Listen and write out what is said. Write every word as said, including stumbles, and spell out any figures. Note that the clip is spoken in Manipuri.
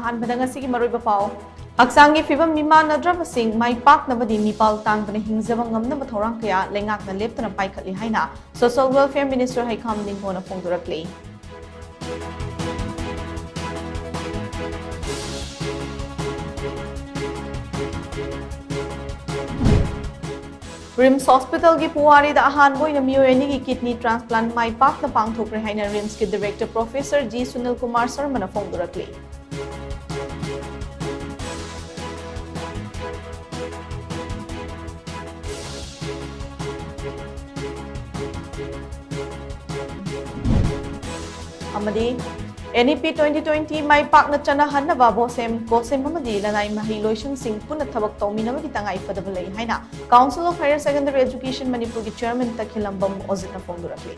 ꯑꯍꯥꯟꯕꯗ ꯉꯁꯤꯒꯤ ꯃꯔꯨꯑꯣꯏꯕ ꯄꯥꯎ꯫ ꯍꯛꯆꯥꯡꯒꯤ ꯐꯤꯕꯝ ꯃꯤꯃꯥꯟꯅꯗ꯭ꯔꯕꯁꯤꯡ ꯃꯥꯏ ꯄꯥꯛꯅꯕꯗꯤ ꯃꯤꯄꯥꯜ ꯇꯥꯡꯕꯅ ꯍꯤꯡꯖꯕ ꯉꯝꯅꯕ ꯊꯧꯔꯥꯡ ꯀꯌꯥ ꯂꯩꯉꯥꯛꯅ ꯂꯦꯞꯇꯅ ꯄꯥꯏꯈꯠꯂꯤ ꯍꯥꯏꯅ Social Welfare Minister ꯍꯩꯈꯥꯝ ꯅꯤꯡꯒꯣꯅ ꯐꯣꯡꯗꯣꯔꯛꯂꯤ꯫ ꯔꯤꯝꯁ ꯍꯣꯁꯄꯤꯇꯥꯜꯒꯤ ꯄꯨꯋꯥꯔꯤꯗ ꯑꯍꯥꯟꯕ ꯑꯣꯏꯅ ꯃꯤꯑꯣꯏ ꯑꯅꯤꯒꯤ kidney transplant ꯃꯥꯏ ꯄꯥꯛꯅ ꯄꯥꯡꯊꯣꯛꯈ꯭ꯔꯦ ꯍꯥꯏꯅ ꯔꯤꯝꯁꯀꯤ director Professor G Sunil Kumar ꯁꯔꯃꯅ ꯐꯣꯡꯗꯣꯔꯛꯂꯤ꯫ ꯑꯃꯗꯤ NEP twenty twenty ꯃꯥꯏ ꯄꯥꯛꯅ ꯆꯠꯅꯍꯟꯅꯕ BOSEM, COSEM ꯑꯃꯗꯤ ꯂꯅꯥꯏ ꯃꯍꯩ ꯂꯣꯏꯁꯪꯁꯤꯡ ꯄꯨꯟꯅ ꯊꯕꯛ ꯇꯧꯃꯤꯟꯅꯕꯒꯤ ꯇꯉꯥꯏ ꯐꯗꯕ ꯂꯩ ꯍꯥꯏꯅ Council of Higher Secondary Education ꯃꯅꯤꯄꯨꯔꯒꯤ chairman ꯇꯈꯦꯂꯝꯕꯝ ꯑꯣꯖꯤꯠꯅ ꯐꯣꯡꯗꯣꯔꯛꯂꯤ꯫